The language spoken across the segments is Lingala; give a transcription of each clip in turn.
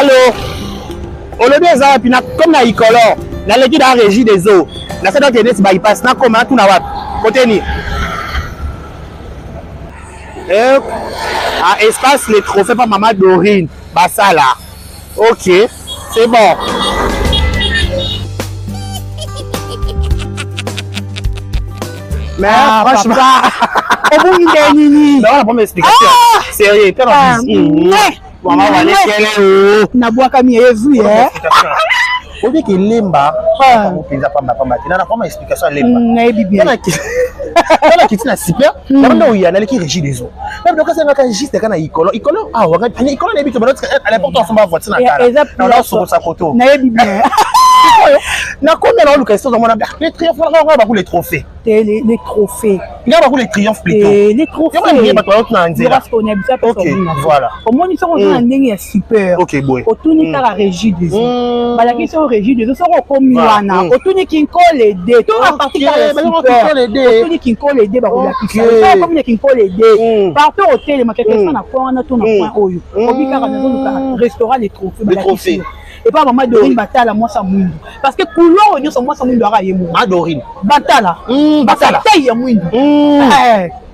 Allo, olobi eza wapi? Na comme na ikolo naleki na régie des eaux, nasali okende neti bypass, nakoma natuna wapi kote nini? Eh, ah, espace les trophées pa mama Dorine basala. Ok, c'est bon. Mais ah, franchement, obungi nde nini? Non, la première explication. Ah! Sérieux, tena ah, mama walekele o. Nabwakami ezwi eh. Oyebi ke lemba bango mpenza pamba pamba te. Nana koma explication ya lemba. Nayebi bien. Tala kiti na super. Yango nde oya naleki régie des eaux. Na biloko esengaka juste kaka na ikolo. Ikolo awa ngai ikolo nayebi te bana à l'époque tosomba voiture na kala. Na na sokosa koto. Nayebi bien. Nakomi na oluka histoire mona les triomphes nga baku les trophées. Les, les trophées. Nga baku les triomphes plutôt. Les trophées. Yango bato bayoki na nzela. Parce qu'on a bisa OK, voilà. Omoni soko oza na ndenge ya super. OK, boye. Otuni kaka régie des eaux. Balakisi yo régie des eaux soko okomi wana. Otuni kinkole de. To a partir kaka ya super. Otuni kinkole de bakolakisa. Soko okomi na kinkole de. Partout otelema quelque soit na coin wana to na coin oyo. Obi kaka nazoluka restaurant les trophées balakisi yo. Epa mama Dorine Batala mwasa mwindu. Parce que couloir oyo nyonso mwasa mwindu aka ye moko. Ma Dorine. Batala. Batala. Taille ya mwindu.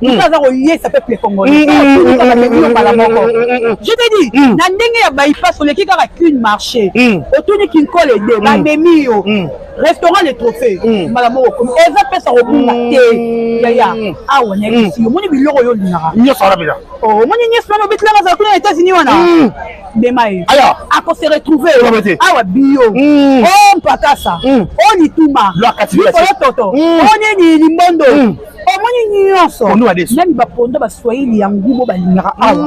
Moto aza koyesa peuple congolais. Mbala moko. Je te dis, na ndenge ya bypass oleki kaka qu'une marché. Otuni kinkole de bamemi yo. Restaurant les trophées. Mbala moko okomi. Eza pesa kobunga te. Yaya, awa nayebisi yo. Omoni biloko oyo olingaka. Nyonso wana mpenza. Omoni nyonso wana obetelaka azala kuna na États-Unis wana. Mema ye. Ako se retrouver awa bio. O mpakasa. O lituma. Likolo toto. O nini limbondo. Omoni nyonso. Nani baponda baswahili ya ngubo balingaka awa.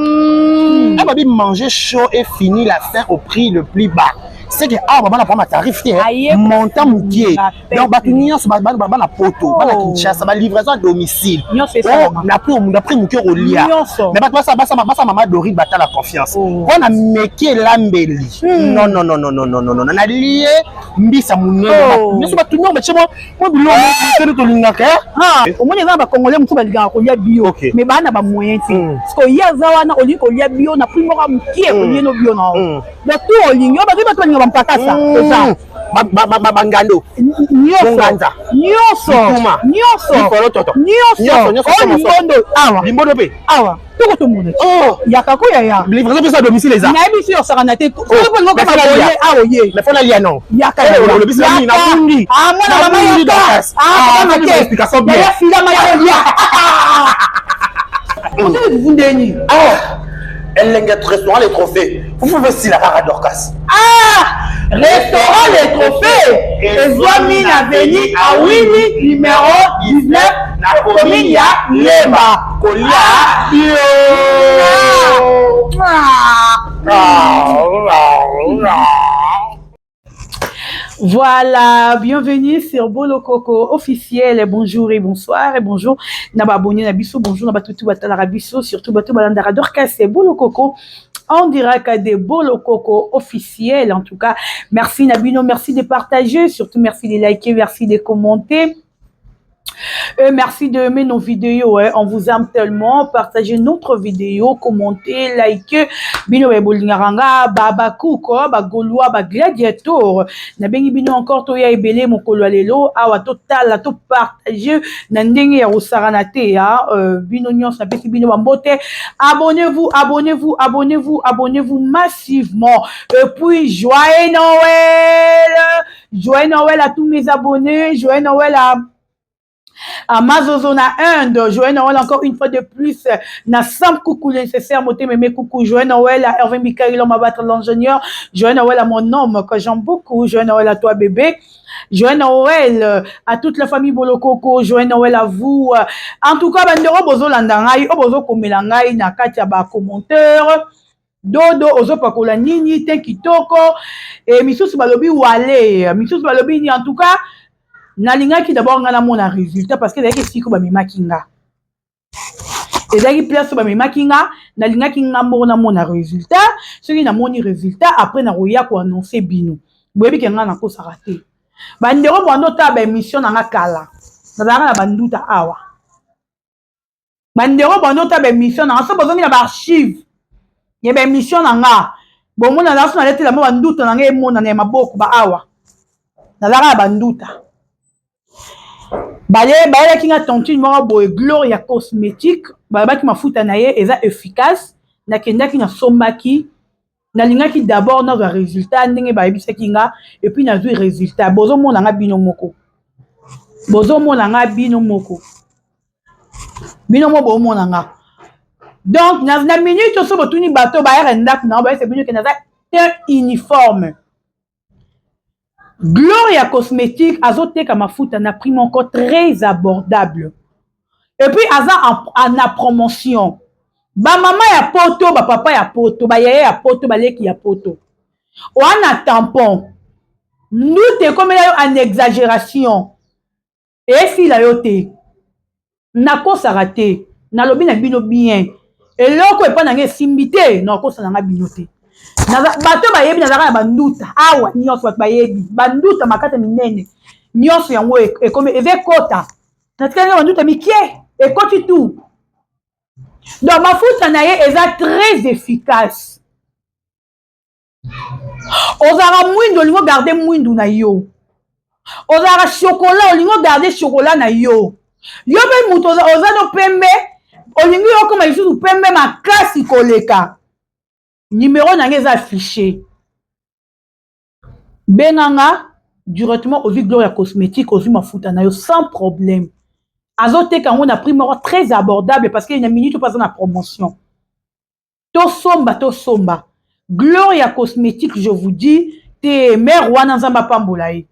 Ababi manger chaud et fini la faim au prix le plus bas. C'est que awa bana prendre tarif te montant mokie. Donc bato nyonso bana poto, bana Kinshasa, ba livraison à domicile. Na prix na prix mokie kolia. Mais bato basa basa basa mama Dorine batala confiance. Wana meki elambeli. Non non non non non non non non. Na lie mbisa munene. Nyonso bato nyonso batie mwa biloko moke tolingaka. Omoni eza na bacongolais mosusu balingaka kolia bio, mais baa na bamoyen te. Parce que ye aza wana olingi kolia bio na prix moko mokie, olie no bio na yo. Donc tout olingi oyo bato bato balinga bampakasa eza bangando nyonso nyonso nyonso nyonso oyo limbondo awa limbondo mpe awa toko tomona yaka ko yaya livraison mpe à domicile eza nayebi si osaka na te soki mpo lingo koma boye awa ye mais fona lia non yaka olobisi na nini nabundi ah mwana mama yaka ah mama te explication bien yaya fila maya olia osali fufu ndeni ah elenge restaurant les trophées fufu mpe sila kaka Dorcas. Ah, restaurant les trophées ezwami na avenue Awini numéro 19 na commune ya Lemba. Kolia bio. Voilà, bienvenue sur Bolo Coco officiel. Bonjour et bonsoir et bonjour. Na ba abonné na biso, bonjour na batutu batala biso, surtout batu balandaka Dorcas et Bolo Coco. En direct de Bolo Coco officiel. En tout cas, merci Nabino, merci de partager, surtout merci de liker, merci de commenter. Merci de aimer nos vidéos, hein. On vous aime tellement. Partagez notre vidéo, commentez, likez. Bino bolingaka nga, baba kuko, ba gaulois, ba gladiator. Nabengi bino encore toya ebele mokolo ya lelo awa totala to partager na ndenge ya kosakana te ya bino nyonso napesi bino bambote. Abonnez-vous, abonnez-vous, abonnez-vous, abonnez-vous massivement. Et puis joyeux Noël! Joyeux Noël à tous mes abonnés, joyeux Noël à Mazozo na Inde, joyeux Noël encore une fois de plus, na Sam Coucou le nécessaire, moté mémé coucou, joyeux Noël à Hervé Mikael, l'homme à battre l'ingénieur, joyeux Noël à mon homme que j'aime beaucoup, joyeux Noël à toi bébé, joyeux Noël à toute la famille Bolokoko, joyeux Noël à vous. En tout cas, bandero bozo landa ngai, o bozo komela ngai na kati ya ba commentaire. Dodo ozopakola nini te kitoko e misusu balobi wale, misusu balobi nini. En tout cas nalingaki d'abord nga namona résultat parce que ezalaki esika bamemaki nga, ezalaki place bamemaki nga, nalingaki nga moko namona résultat. Soki namoni résultat après nakoya koannonce bino. Boyebi ke nga nakosaka te. Bandeko bwando otala ba émission na nga kala, nazalaka na banduta awa. Bandeko bwando otala ba émission na nga, so bozongi na ba archive ya ba émission na nga. Bomona na so naletela mo banduta na ngai emonana ya maboko ba awa. Nazalaka na banduta. Bayelaki nga tontine moko boye, Gloria Cosmétique, balobaki mafuta na ye eza efficace. Nakendaki, nasombaki, nalingaki d'abord nazwa résultat ndenge bayebisaki nga, et puis nazwi résultat. Bozomona nga bino moko, bozomona nga bino moko, bino mo bomona nga. Donc na minute oso botuni bato bayaka ndako na bayesa bino ke naza teint uniforme. Gloria Cosmétique azoteka mafuta na prix moko très abordable et puis aza na promotion. Bamama ya poto, bapapa ya poto, bayaya ya poto, baleki ya poto, oa tampon, ndute ekomela yo en exagération, esila yo te. Nakosaka te, nalobi na bino bien, eloko epai na ngai esimbi te, nakosa na ngai bino te. Bato bayebi nazalaka na banduta awa nyonso, bato bayebi banduta makata minene nyonso. Yango ekomi eza ekota, natikali na banduta mike, ekoti tout. Donc mafuta na ye eza très efficace. Ozalaka mwindu, olingi ogarder mwindu na yo. Ozalaka chocolat, olingi ogarder chocolat na yo. Yo mpe moto oza no pembe, olingi okoma lisusu pembe makasi koleka, numéro na ngai eza affiché, benganga directement. Ozwi Gloria Cosmétique, ozwi mafuta na yo sans problème. Azoteka yango na prix moko très abordable parce que na minute mpo aza na promotion. Tosomba, tosomba Gloria Cosmétique. Je vous dis te, mare wana, Nzambe apambola ye.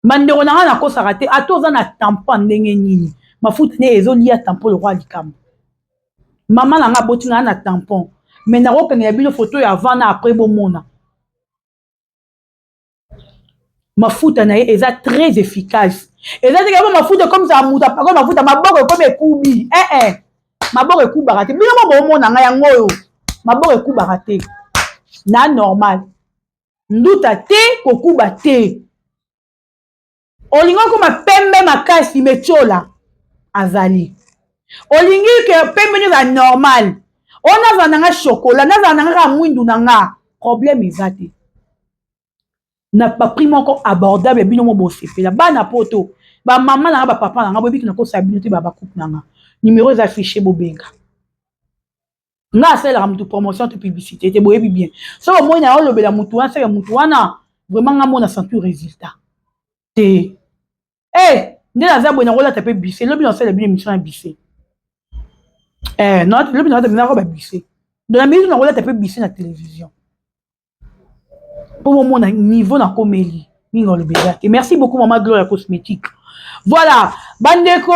Bandeko na ngai, nakosaka te. Ata oza na tampon ndenge nini, mafuta ne ezolia tampon lokwa likambo. Mama na ngai aboti nga na tampon, mais nakokengela bino foto ya avant na après, bomona mafuta na ye eza très efficace. Eza te kaka mafuta ekomisaka moto apako mafuta, maboko ekomi ekubi. Eh eh, maboko ekubaka te. Bino mo bomona ngai yango oyo, maboko ekubaka te, na normal, nduta te, kokuba te. Olingi okoma pembe makasi, metiola azali. Olingi ke pembe nyonso ezala normal, oyo nazala na nga chocolat, nazala na nga kaka mwindu na nga, problème eza te. Na baprix moko abordable, bino mo bosepela. Bana poto, bamama na nga, bapapa na nga, boyebi nakosala bino te. Babakupe na nga, numéro eza affiché, bobenga nga. Asalelaka motu promotion to publicité te, boyebi bien. So bomoi na olobela motu wana, seke motu wana vraiment nga mona sentir résultat te. Eh, nde naza boye, nakolata mpe bise. Lobi nasala bino émission ya bise. Eh, lobi nalata nako babise. Donc na minute nakolata mpe bise na télévision mpo bomona niveau nakomeli mingi. Oloba eza te. Merci beaucoup, mama Gloria Cosmétique. Voilà, bandeko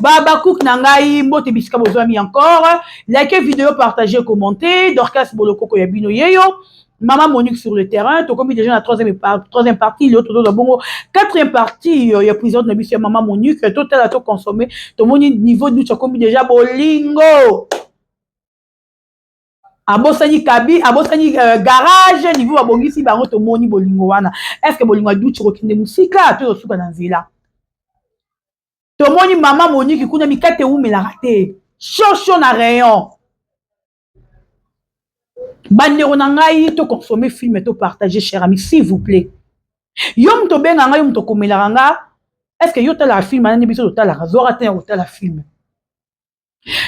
babacook na ngai, mbote bisika bozwami. Encore like vidéo, partager, commenter. Dorcas Bolokoko ya bino yeyo, Mama Monique sur le terrain. Tokomi déjà na troisième partie. Lelo tozozwa bongo quatrième partie ya présidente na biso ya Mama Monique. Totala, toconsommer. Tomoni niveau duch akomi déjà bolingo, abosani kabi, abosani garage, niveau babongisi bango. Tomoni bolingo wana. Est ce que bolingo ya duch kokende mosika to tosuka na nzela? Tomoni Mama Monique kuna, mikate ewumelaka te, shosho na rayon. Bandeko na ngai, toconsommer film, topartager. Cher ami, s'il vous plaît, yo moto obenga ngai, yo moto okomelaka nga, est ce que yo otalaka film? Anani biso totalaka, zwaka te ya kotala film.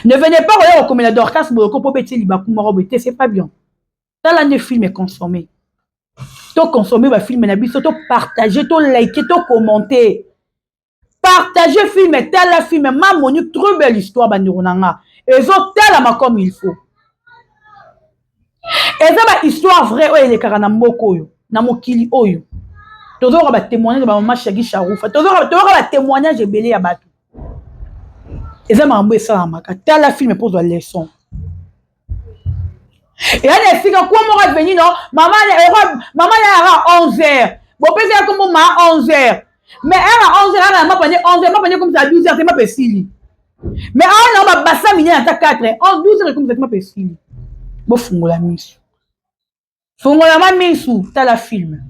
Ne venez pas koya kokomela Dorcas Boloko mpo betie libaku moko boye te, c'est pas bien. Tala nde film, consomme, toconsommer bafilm na biso, topartager, toliker, tocommenter. Partage film, tala film Ma Monique, très belle histoire. Bandeko na nga, ezotalama comme il faut. Eza bahistoire vrai oyo elekaka na mboka oyo, na mokili oyo. Tozoyoka batémoignage ya bamama Shagi Sharufa, tozoyoka batémoignage ebele ya bato. Eza makambo esalamaka. Tala film mpo ozwa leçon. Eya na esika kuwa moko aveni no mama, mama na yaka 11 heures, bopesi ya kombo ma 11 heures, mais heure ya 11 heures aka na mapa nde 11 heures, mapa nde ekomisa 12 heures te, mapa esili. Mais awa na babasa minene ata 4 heures, 12 heures ekomisa te, mapa esili. Bofungola miso, fungola ma misu, tala film.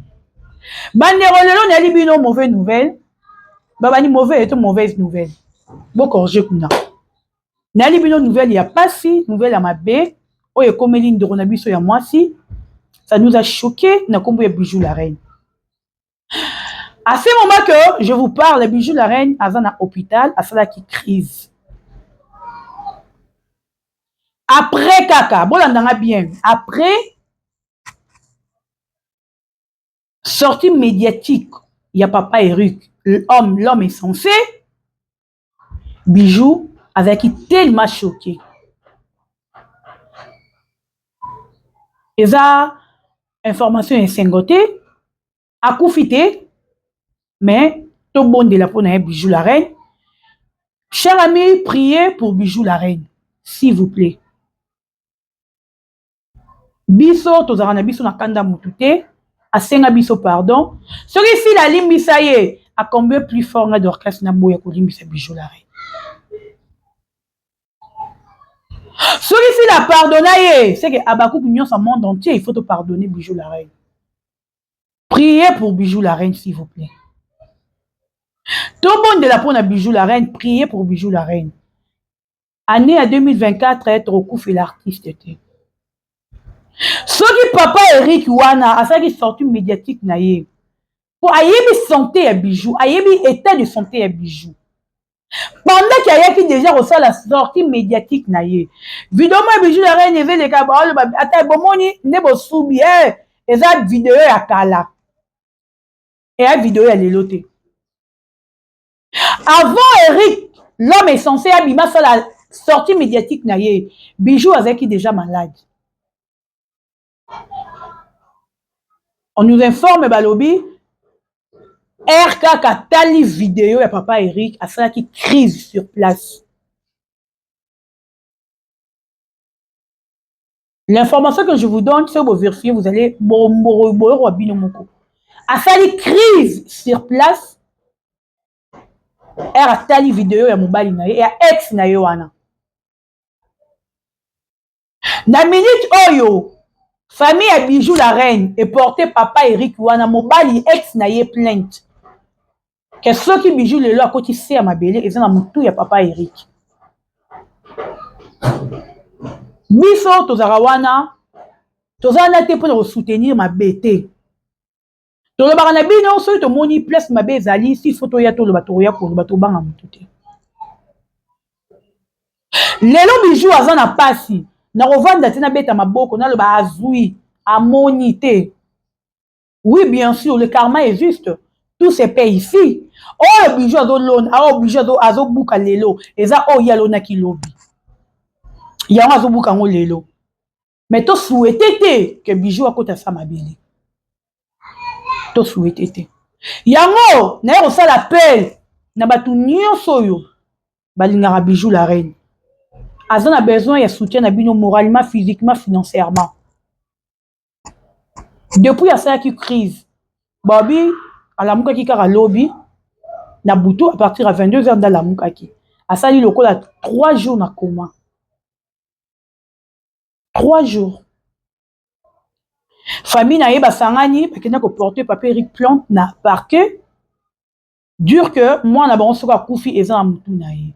Bandeko, lelo nayeli bino mauvaise nouvelle. Babani mauvais to mauvaise nouvelle, bocorriger kuna. Nayeli bino nouvelle ya pasi, nouvelle ya mabe oyo ekomeli ndeko na biso ya mwasi. Ça nous a choqué na kombo ya Bijou la Reine. À ce moment que je vous parle, Bijou la Reine aza na hôpital, asalaki crise. Après kaka, bolandanga bien, après sortie médiatique ya papa Eric, l'homme est censé, Bijou azalaki tellement choqué. Eza information esengo te, akufi te, mais tobondela mpona ye Bijou la Reine. Cher ami, priez pour Bijou la Reine, s'il vous plaît. Biso tozalaka na biso na kanda mutu te, asenga biso pardon. Soki sila alimbisa ye, a combien plus fort nga Dorcas na boya kolimbisa Bijou la Reine. Soki sila pardonna ye, c'est que abakuku nyonso monde entier, il faut te pardonner Bijou la Reine. Priez pour Bijou la Reine, s'il vous plaît. Tobondela mpona Bijou la Reine, priez pour Bijou la Reine. Année ya 2024, tokokufela artiste te. Soki papa Eric wana asalaki sortie médiatique na ye, po ayebi santé ya Bijou, ayebi état de santé ya Bijou. Pendant qu'il ayaki déjà kosala sortie médiatique na ye, vidéo mo ya Bijou la Reine ezeleka, baloba ata bomoni nde bosubi, eza vidéo ya kala, eya vidéo ya lelo te. Avant Eric, l'homme est censé abima sala sortie médiatique na ye, Bijou azalaki déjà malade. On nous informe balobi RK katali vidéo ya papa Eric asalaki crise sur place. L'information que je vous donne, c'est vous vérifier, vous allez bombo moko. Asali crise sur place. R atali vidéo ya mobali na ye ya ex na ye wana. Na minute oyo famille ya Bijou la Reine et porté papa Eric wana mobali ex na ye plainte. Que soki Bijou lelo akoti se ya mabele eza na mutu ya papa Eric. Biso tozaka wana tozana te mpona kosoutenir mabe te. Tolobaka na bino soki tomoni place mabe ezali, si faut toya toloba, tokoya koloba, tobanga mutu te. Lelo Bijou aza na pasi, na kovanda te nabeta maboko, naloba azwi, amoni te. Oui, bien sûr, le karma est juste. Tout se paye ici. Oyo Bijou azolona, oyo Bijou azobuka lelo, eza oyo ye alonaki lobi. Yango azobuka yango lelo. Mais to souhaiter te que Bijou akota sa mabele. To souhaiter te. Yango naye kosala appel na bato nyonso oyo balingaka Bijou la Reine. Aza na besoin ya soutien na bino moralement, physiquement, financièrement. Depuis asalaki crise, Bobby alamukaki kaka lobi na butu à partir ya 22h nde alamukaki. Asali lokola 3 jours na coma. 3 jours. Famille na ye basangani bakenda koporter papa Eric plainte na parquet. Dur que mwana bango soki akufi eza na mutu na ye.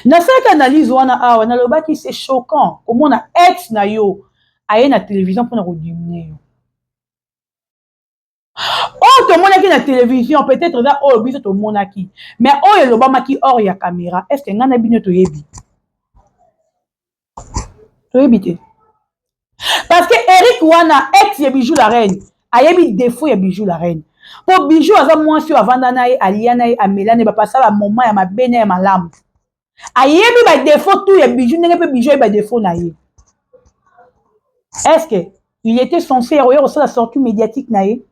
Nasalaki analyse wana awa, nalobaki c'est choquant komona ex na yo aye na télévision mpona kodiminuer yo. Oyo tomonaki na télévision peut-être eza oyo biso tomonaki, mais oyo elobamaki hors ya caméra, est-ce que ngai na bino toyebi? Toyebi te. Parce que Eric wana ex ya Bijou la Reine ayebi défaut ya Bijou la Reine. Po Bijou aza mwasi oyo avanda na ye, alia na ye, amela na ye, bapasa ba moment ya mabe na ya malamu. Ayebi ba défaut tout ya Bijou, ndenge mpe Bijou ayebi ba défaut na ye. Est-ce que il était censé oyo kosala sortie médiatique na ye?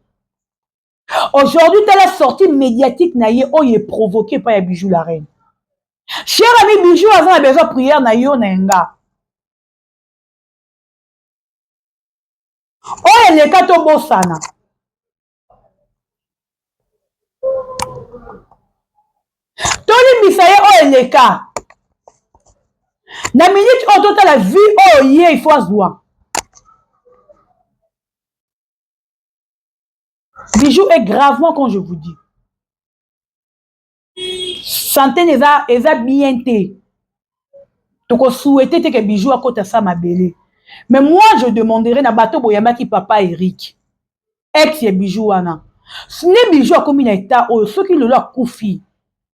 Aujourd'hui, tala sortie médiatique na ye oyo eprovoqué pa ya Bijou la Reine. Cher ami Bijou aza na besoin prière na yo na nga. Oyo eleka tobosana. Tolimbisa ye oyo eleka. Na minute oyo totala vie oyo ye il faut azwa. Bijou est gravement quand je vous dis. Santé eza bien te. Toko souhaiter te que Bijou akota sa mabele. Mais moi je demanderai na bato boyambaki papa Eric, ex ya Bijou wana, nde Bijou akomi na etat oyo, soki lelo akufi,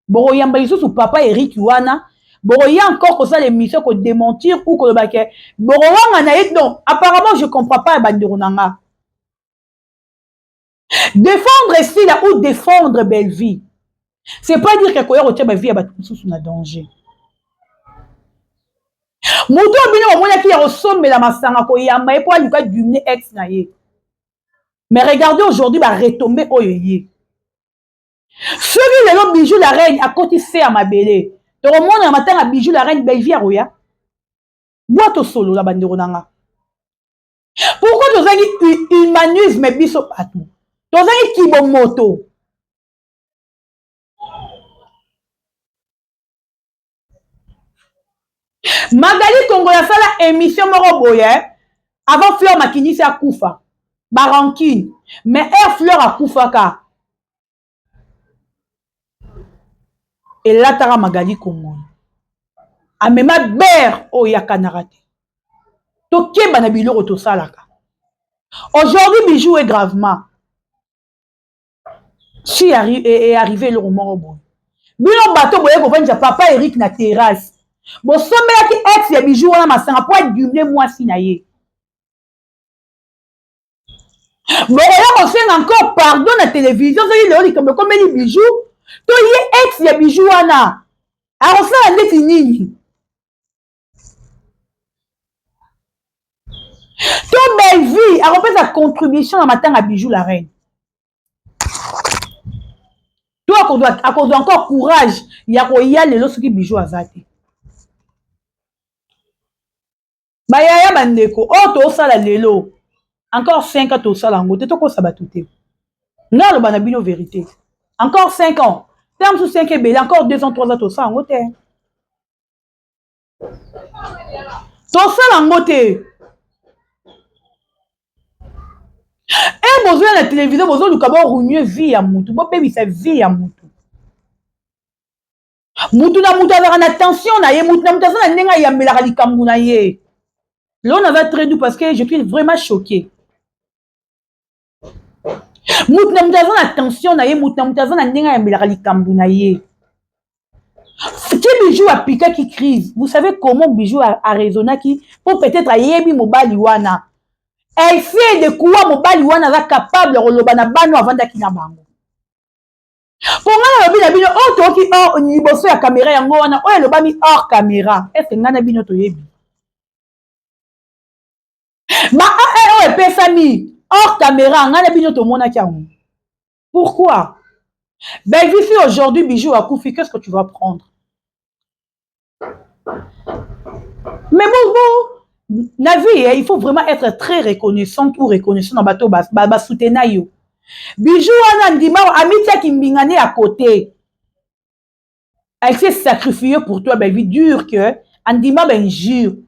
bokoyamba lisusu papa Eric wana? Bokoya encore kosala émission kodémentir ou koloba ke bokowanga na ye? Donc apparemment je comprends pas, bandeko na nga. Défendre Sila ou défendre Bellevie, c'est pas dire que koya kotia bavie ya bato mosusu na danger. Moto oyo bino bamonaki ya kosombela masanga, koyamba ye mpo aluka dumne ex na ye, mais regardez aujourd'hui baretombées oyo ye. Soki lelo Bijou la Reine akoti se ya mabele, tokomona na matanga Bijou la Reine, Bellevie akoya bwa. Tosolola, bandeko na nga. Pourquoi tozangi humanisme? Biso bato tozangi kibomoto. Magali Kongo asala émission moko boye avant Fleur Makinisi akufa, barancune. Mais air Fleur akufaka, elataka Magali Kongo amema ber oyo yakanaka te. Tokeba na biloko tosalaka. Aujourd'hui Bijou est gravement si est arrivé eloko moko boye, bino bato boye kovandisa papa Eric na terrasse, bosombelaki ex ya Bijou wana masanga mpo adumle mwasi na ye, bokoya kosenga encore pardon na télévision? Soki lelo likambo ekomeli Bijou to ye ex ya Bijou wana, akosala ndeti nini? To Bellevie akopesa contribution na matanga Bijou la Reine, to akozwa encore courage ya koya lelo soki Bijou aza te? Bayaya, bandeko, oyo tosala lelo, encore 5 ans tosala yango te. Tokosa bato te. Ngai aloba na bino vérité, encore 5 ans te, mosusu 5 ebele, encore 2 ans, 3 ans, tosala yango te, tosala yango te. E bozoya na télévision, bozoluka boruiner vie ya mutu, bobebisa vie ya mutu. Mutu na mutu azalaka na tension na ye, mutu na mutu aza na ndenge ayambelaka likambo na ye. Lelo naza très doux parce que je suis vraiment choqué. Mutu na mutu aza na tension na ye, mutu na mutu aza na ndenge ayambelaka likambo na ye. Ti Bijou apikaki crise, vous savez comment Bijou araisonnaki? Po peut-être ayebi mobali wana, elle sait de quoi mobali wana aza capable ya koloba na bana avandaki na bango. Mpo ngai nalobi na bino, oyo toyoki or liboso ya caméra, yango wana. Oyo elobami hors caméra, est-ce ngai na bino toyebi? Ba oyo epesami hors caméra, ngai na bino tomonaki yango. Pourquoi Bellevue, si aujourd'hui Bijou akufi, qu'est-ce que tu vas prendre? Mais bon, bon, na vie, il faut vraiment être très reconnaissante ou reconnaissant na bato basoutenir yo. Bijou wana ndima amitiaki mbinga ne à côté. Elle s'est sacrifiée pour toi, Bellevue, dur que andima bainjure.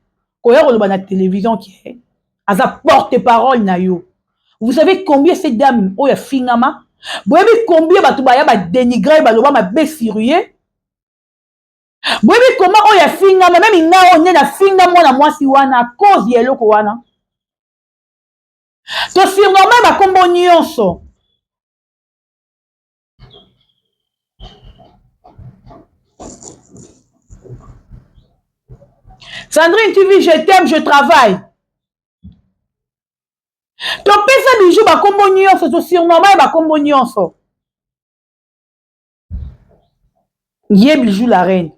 Koya koloba na télévision ke aza porte-parole na yo. Vous savez combien cette dame oyo afingama? Boyebi combien bato baya badénigre, baloba mabe sur ye? Boyebi koma oyo afingama? Même ngai oyo nde nafinga mwana mwasi wana, cause ya eloko wana. Tosurnommer bakombo nyonso. Sandrine TV, je t'aime, je travaille. Topesa Bijou bakombo nyonso, tosurnommer bakombo nyonso. Ye Bijou la Reine,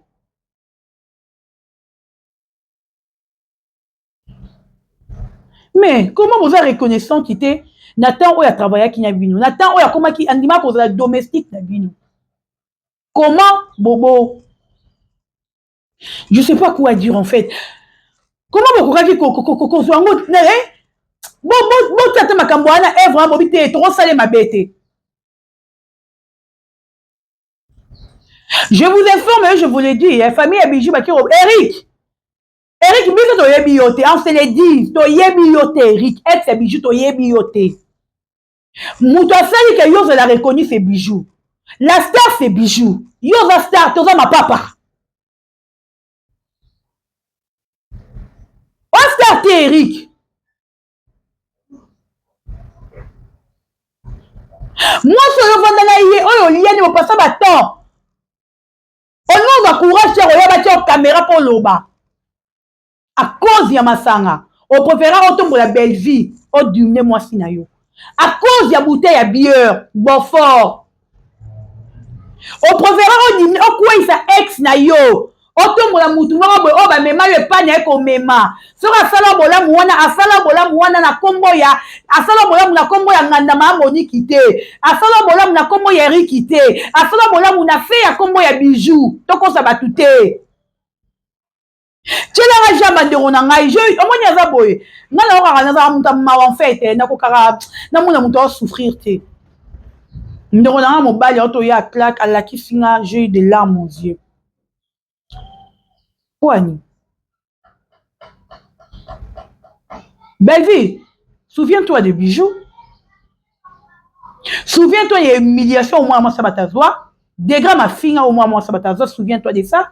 mais comment boza reconnaissante te na temps oyo atravaillaki na bino, na temps oyo akomaki andima kozala domestique na bino? Comment bobo, je sais pas quoi dire en fait. Comment bokokaki kozwa yango? Botia te makambo wana evre, bobi te, tokosala mabe te. Je vous informe, je vous le dis, famille ya Bijou Bakiro, Eric, Eric, biso toyebi yo te, on se le dit, toyebi yo te, Eric, ex ya Bijou, toyebi yo te. Moto asali ke yo ozala reconnu, c'est Bijou. La star, c'est Bijou. Yo oza star, toza mapapa. O star te, Eric. Mwasi oyo ovanda na ye, oyo oliani bopasa batemps, olingi ozwa courage ya koya batia kamera mpo oloba à cause ya masanga. Opréféra otombola Bellevue, odumne mwasi na yo à cause ya bouteille ya bière Beaufort. Opréféra odumne, okweyisa ex na yo, otombola mutu moko boye oyo bamema yo epai na ye komema. Soki asala bolamu wana, asala bolamu wana na nkombo ya, asala bolamu na nkombo ya Ngandama ya Moniki te, asala bolamu na nkombo ya Eriki te, asala bolamu na fe ya nkombo ya Bijou. Tokosa bato te. Tielanga jean, bandeko na ngai, omoni aza boye, ngai naokaka, nazala moto ya mawa. En fait, nakokaka namona moto aosouffrir te. Ndeko na ngai mobali aotoya claque, alakisi nga, j'ai eu de larmes aux yeux. Poani Bellevue, souviens-toi de Bijoux, souviens-toi ya humiliation au moins mwasa batazwa degré mafinga au moins mwasa batazwa. Souviens-toi de ça.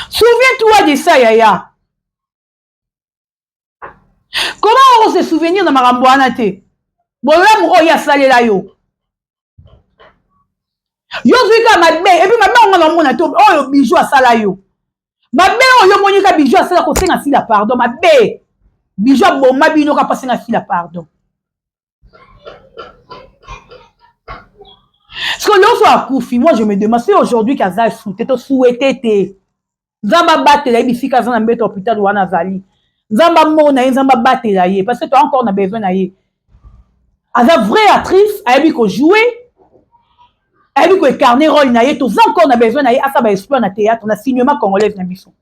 Souviens-toi de ça, yaya. Comment on se souvenir na makambo wana te? Bolamu oyo asalela yo, yo ozwi kaka mabe. Et puis mabe yango na omona te oyo Bijou asala yo, mabe oyo omoni ka Bijou asala, kosenga Sila pardon. Mabe Bijou aboma bino kaka asenga Sila pardon. Parce que nyonso akufi, moi je me demande si aujourd'hui kaza sute. Tosouhaite te Nzambe abatela ye bisika aza na mbeto hôpital wana azali. Nzambe amona ye, Nzambe abatela ye, parce que toa encore na besoin na ye. Aza vraie actrice, ayebi kojouer, ayebi koincarner rôle na ye. Toza encore na besoin na ye, asala baexploit na théâtre, na cinéma congolaise na biso.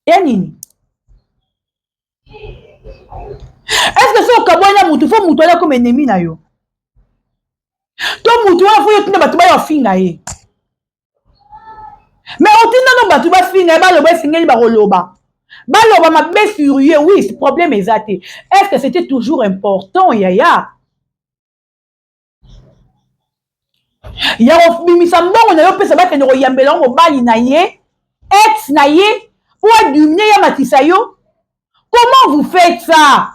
Ya nini? Est ce que so okabwani na mutu, faut mutu wana comme ennemi na yo, to mutu wana faut yo tinda bato baya ofinga ye? Mais otinda no bato bafinga ye, baloba, esengeli bakoloba, baloba mabe sur ye. Oui, problème eza te. Est ce que c'était toujours important, yaya, ya kobimisa mbongo na yo, opesa bakende koyambela yo mobali na ye, ex na ye, po adumine ye, amatisa yo? Comment vous faites ça?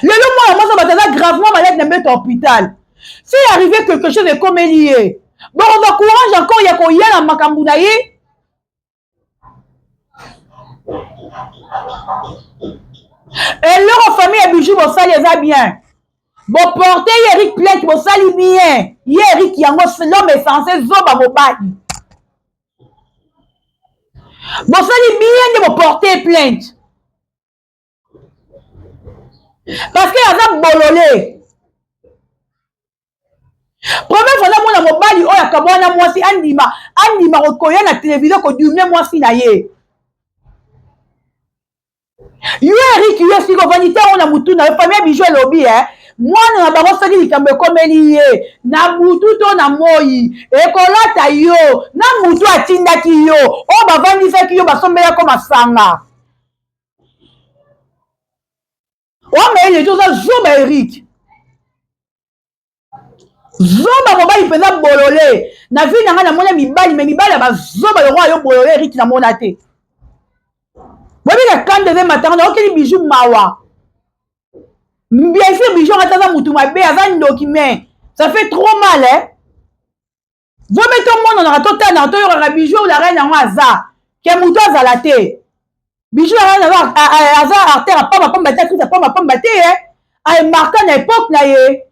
Lelo mwana mwasi bato aza gravement malade na mbeto hôpital. Si arrivé quelque chose ekomeli ye, bokozwa courage encore ya koya na makambo na ye? Eloko famille ya Bijou bosali eza bien. Boporte ye Eric plainte, bosali bien. Ye Eric yango, l'homme est censé zoba mobali. Bosali bien nde boporte plainte, parce que aza bolole. Première fois namona mobali oyo akabwana mwasi, andima, andima koya na télévision kodumne mwasi na ye. Yo Erik, yo esika ovandi te yango na mutu na yo. Famille ya Bijou elobi e mwana na bango, soki likambo ekomeli ye na butu to na moi, ekolata yo na mutu atindaki yo, oyo bavandisaki yo, basombelako masanga. Omayele te, oza zoba. Erik, zoba mobali mpenza, bolole. Na vie na ngai namona mibali, mais mibali ya bazoba lokola yo, bolole Erik, namona te. Boyebika kanda eza matanga, naokeli Bijou mawa. Bien sûr, Bijou ata aza mutu mabe, aza ndoki, mais ça fait trop mal, eh? Vomi tomonanaka, totanaka, toyokaka Bijou la reine yango aza ke motu azala te. Bijou la reine aza artère apamba pamba te, actrice apamba pamba te, eh? Aemarka na époque na ye.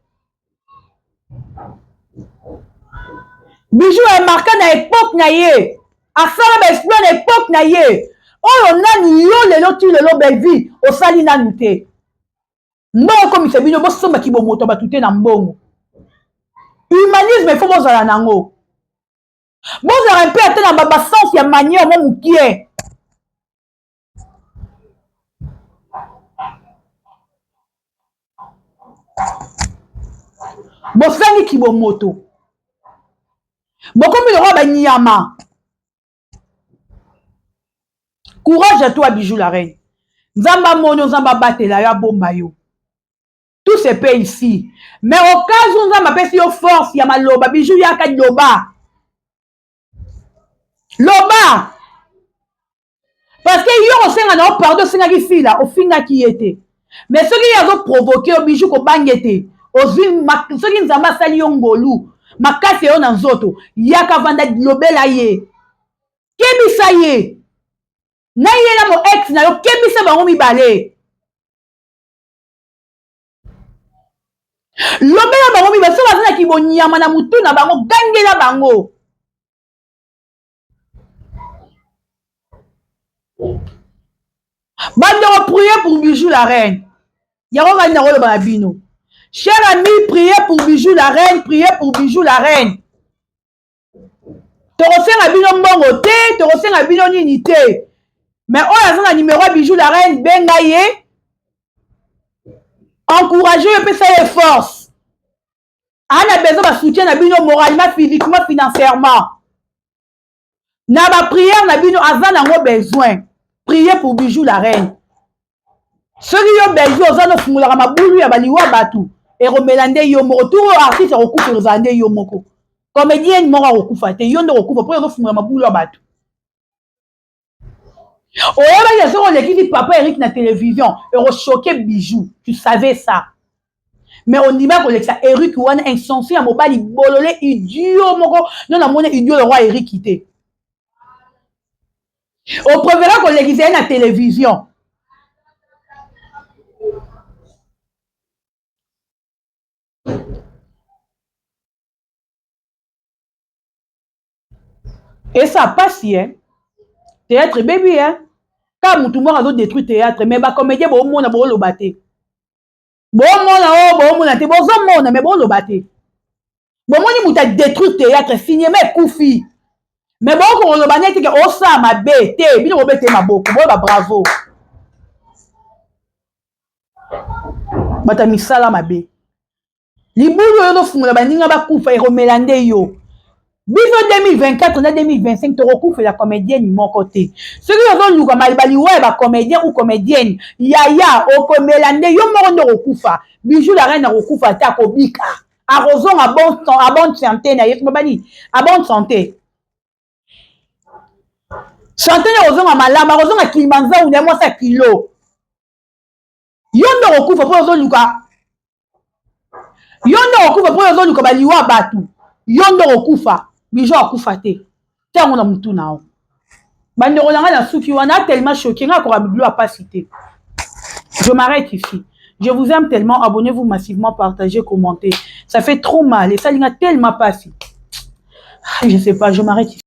Bijou aemarka na époque na ye, asala baexploit na époque na ye oyo nanu yo lelo ti lelo Bellevue osali nanu te. Mbongo ekomisa bino bosombaki bomoto ya bato te na mbongo. Humanisme ifo bozala nango, bozala mpe ata na basens ya manière mo mokie. Bosangi kibomoto, bokomi lokola banyama. Courage à toi, Bijou la reine. Nzambe amoni, Nzambe abatela yo, abomba yo. Tout se paie ici, mais au cas où Nzambe apesi yo force ya maloba, Bijou, yaka, loba, loba. Parce que yo osenga na yo pardon, osengaki fila, ofingaki ye te. Mais soki ye azoprovoke yo, Bijou, kobange te. Ozwi, soki Nzambe asali yo ngolu makasi yo na nzoto, yaka vanda, lobela ye, kebisa ye na ye na mo ex na yo, kebisa bango mibale, lobela bango mibale. So baza na kibonyama na mutu na bango, gangela bango. Bandeko, priez pour Bijou la reine. Yango kani nakoloba na bino, cher ami, priez pour Bijou la reine, priez pour Bijou la reine. Tokosenga bino mbongo te, tokosenga bino nini te, mais oyo aza na numéro ya Bijou la reine, benga ye, encourage oyo, epesa ye force. Ana besoin basoutien na bino, moralement, physiquement, financièrement, na baprière na bino. Aza nango besoin. Priez pour Bijou la reine. Soki yo Belgi oza nofungolaka mabulu ya baliwa, bato ekomela nde yo moko. Tour oyo artiste akokufa, ekozala nde yo moko. Comédienne moko akokufa te, yo nde okokufa mpo ozofungola mabulu ya bato. Oyebaki soki olekisi papa Eric na télévision, ekochoquer Bijou. Tu savais ça, mais ondima kolekisa Eric wana, insensé ya mobali, bolole, idiot moko. No namoni idiot le roi Eric te. Opréféra kolekisa ye na télévision. Esa pasi e théâtre ebebi e kaka mutu moko azodétruire théâtre, mais bacomédien boomona, booloba te. Boomona oyo, boomona te, bozomona, mais booloba te. Bomoni moto adétruire théâtre, cinéma ekufi, mais bokoloba neti ke osala mabe te. Bino bobete maboko, boyoba bravo. Bato ya misala mabe, libulu oyo ozofungola baninga bakufa, ekomela nde yo. Biso 2024 na 2025 tokokufela comédienne moko te. Soki ozoluka baliwa ya bacomédien ou comédienne, yaya, okomela nde yo moko nde okokufa. Bijou la reine akokufa te, akobika, akozonga bon, a bonne santé na ye. Bani a bonne santé, santé nde akozonga malamu, akozonga Kilimanjaro na ye, mwasi ya kilo. Yo nde okokufa mpo ozoluka, yo nde okokufa mpo ozoluka baliwa ya bato. Yo nde okokufa, Bijou akufa te. Te yango na mutu na yo. Bandeko na ngai, na suki wana, tellement choqué ngai, akoka biblo ya pasi te. Je m'arrête ici. Je vous aime tellement. Abonnez-vous massivement, partagez, commentez. Ça fait trop mal. Esalinga tellement pasi, je sais pas. Je m'arrête ici.